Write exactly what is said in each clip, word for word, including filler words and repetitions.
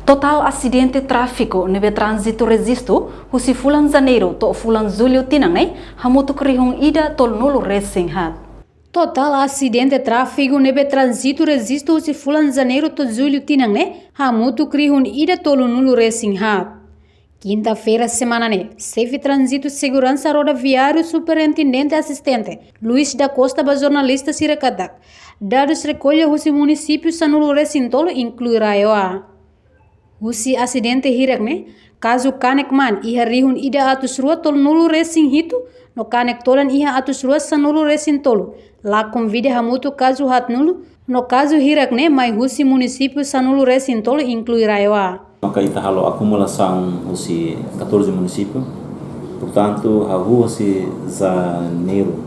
Totál asidente tráfiku ne'ebé tránzitu rejistu husi fulan Janeiru to'o fulan Jullu tinan ne'e hamutuk rihun ida tolunulu resin haat. Totál asidente tráfiku ne'ebé tránzitu rejistu husi fulan Janeiru to'o Jullu tinan ne'e hamutuk rihun ida tolunulu resin haat. Kinta-feira semana ne'e, Xefe Tránzitu Seguransa Rodoviáriu Superintendente Asistente Luis da Costa ba jornalista sira katak dadus rekolla husi munisípiu sanulu resin tolu inklui RAEOA. Husi asidente hirak ne'e, kazu kanek-maan iha rihun ida atus rua tolunulu resin hitu, no kanek todan iha atus rua sanulu resin tolu, lakon vida hamutuk kazu haatnulu, no kazu hirak ne'e mai husi munisípiu sanulu resin tolu inklui RAEOA. Maka ita halo akumulasaun husi katorze munisípiu. Portantu, hahú husi Janeiru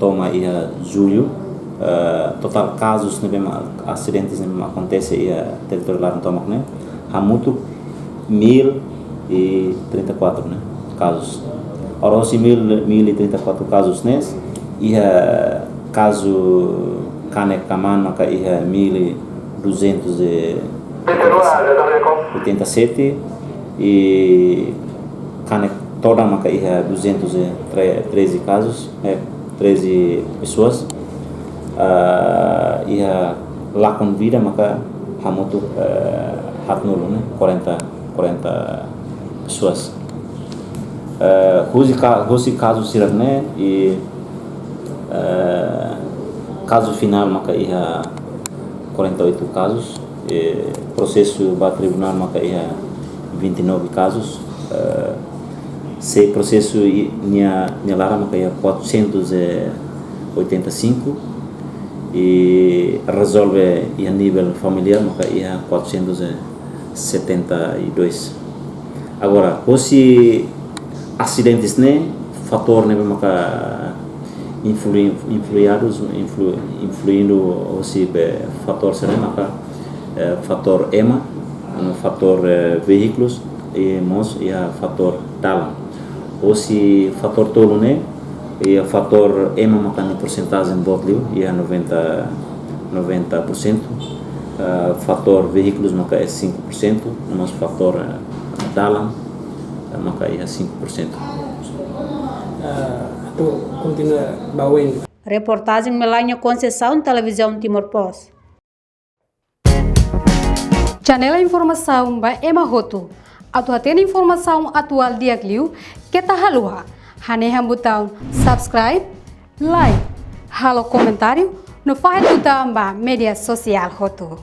to'o mai iha Jullu, eh, totál kazus ne'ebé mak, asidentes ne'ebé mak akontese iha territóriu laran tomak ne'e hamutuk mil e trinta e quatro, ne'e, kazus. Ora husi mil, mil e trinta e quatro kazus ne'e, iha kazu kanek ka maan maka iha mil e duzentos e oitenta e sete, i kanek todan maka iha duzentos e treze kazus, eh, treze pessoas. Ah, iha lakon vida maka hamutuk, eh, haatnulu, ne'e, quarenta, quarenta pessoas. Eh, husi ka-, husi kazu sira ne'e, i, eh, kazu finál maka iha quarenta e oito kazus, eh, prosesu ba tribunál maka iha vinte e nove kazus, eh, se prosesu i-, nia, nia laran maka iha quatrocentos e oitenta e cinco, i rezolve iha nivel familiár maka iha quatrocentos e setenta e dois. Agora, husi asidentes ne'e, fatór ne'ebé maka influi-, influiados, influ-, influindo husi be fatór sira ne'e maka, eh, fatór ema, no fatór, eh, veículos, i mós iha fatór dalan. Husi fatór tolu ne'e, iha fatór ema maka nia porsentajen boot liu, iha noventa, noventa por cento, ah, fatór veículos maka é cinco por cento, no mós fatór, eh, dalan, eh, maka iha cinco por cento. Ah, atu kontinua ba oin. Reportajen Melania Conceição, Televizaun Timor Post. Janela informasaun ba ema hotu. Atu hatene informasaun atuál di'ak liu, keta haluha hanehan butaun subscribe, like, halo komentáriu, no fahe tutan ba média sosiál hotu.